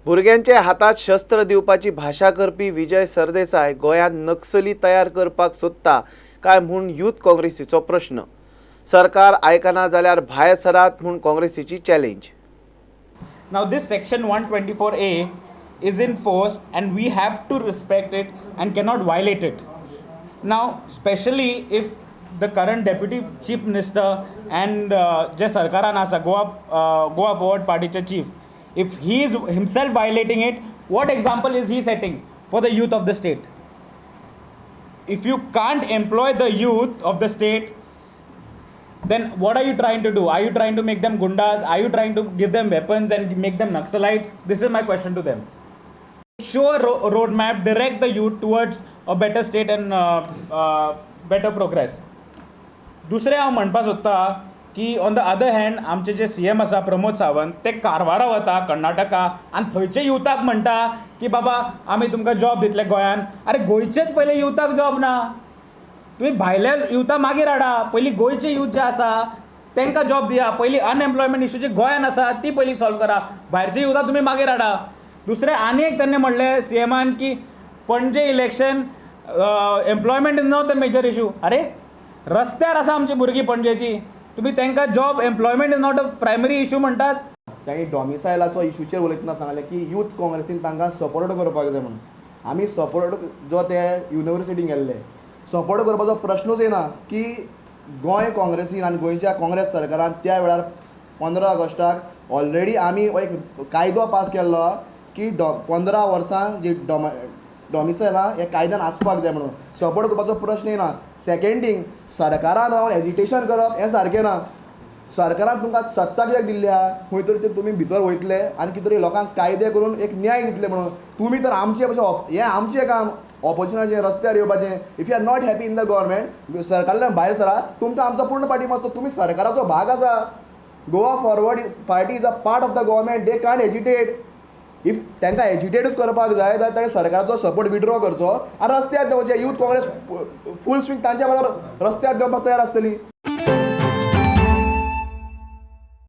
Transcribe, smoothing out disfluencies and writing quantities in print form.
भुरग्यांच्या हातात शस्त्र दिवपाची भाशा करपी विजय सरदेसाय गोंयांत नक्सली तयार करपाक सोदता काय म्हूण यूथ काँग्रेसीचो प्रश्न. सरकार आयकना जाल्यार भायर सरात म्हूण काँग्रेसीची challenge. Now this section 124A is in force and we have to respect it and cannot violate it. Now specially if the current deputy chief minister and जे सरकारान आसा गोवा गोवा फॉरवर्ड पार्टीचे chief, if he is himself violating it, what example is he setting for the youth of the state? If you can't employ the youth of the state, then what are you trying to do? Are you trying to make them gundas? Are you trying to give them weapons and make them Naxalites? This is my question to them. Show a roadmap, direct the youth towards a better state and better progress. दुसरें हांव म्हणपाक सोदता की on the other hand आमचे जे C M आसा प्रमोद सावंत, ते कारवारा वता, कर्नाटका, आनी थंयचे युथाक म्हणटा की बाबा आमी तुमकां जॉब दितले गोंयान. अरे, गोंयचेच पयले युथाक जॉब ना, तुमी भायल्या युथा मागीर हाडा. पयलीं गोंयचे यूथ जे आसा तांकां जॉब दिया. पयलीं अनएम्प्लॉयमेंट इशू जे गोंयान आसा ती पयलीं सॉल्व करा, भायरचे युथा तुमी मागीर हाडा. दुसरें आनी एक ताणें म्हणलें सी एमान की Panaji election, employment is not the major issue. अरे, रस्त्यार आसा आमची भुरगीं पणजेची, तुमी तांकां job, employment is not a primary issue म्हणटात. तांणी डॉमिसायलाचो इशूचेर उलयतना सांगलें की यूथ काँग्रेसीन तांकां सपोर्ट करपाक जाय म्हणून. आमी सपोर्ट जो ते युनिवर्सिटीन गेल्ले, सपोर्ट करपाचो प्रश्नूच येना की गोंय काँग्रेसीन आनी गोंयच्या काँग्रेस सरकारान त्या वेळार 15 ऑगस्टाक ऑलरेडी आमी एक कायदो पास केल्लो की 15 वर्सां जी डॉमिसायल आहा, हे कायद्यान आसपाक जाय म्हणून. सपोर्ट करपाचो प्रश्न येना. सेकेंड थींग, सरकारान रावन एजिटेशन करप हें सारकें ना. सरकारान तुमकां सत्ता कित्याक दिल्ली आहा? खंय तरी ते तुमी भितर वयतले आनी कितें तरी लोकांक कायदे करून एक न्याय दितले म्हणून. तुमी तर आमचे भशेन, हें आमचें काम ऑपोजिशनाचें रस्त्यार येवपाचें. If you are not happy in the government, सरकारांतल्यान भायर सरात. तुमकां आमचो पूर्ण पाठिंबो आसता. तुमी सरकाराचो भाग आसा. Goa forward party is a part of the government. They can't agitate. If तांकां एजिटेटूच करपाक जाय जाल्यार ताणें सरकाराचो सपोर्ट विड्रॉ करचो आनी रस्त्यार देंवचें. यूथ काँग्रेस फूल स्विंग तांच्या बरोबर रस्त्यार देंवपाक तयार आसतली.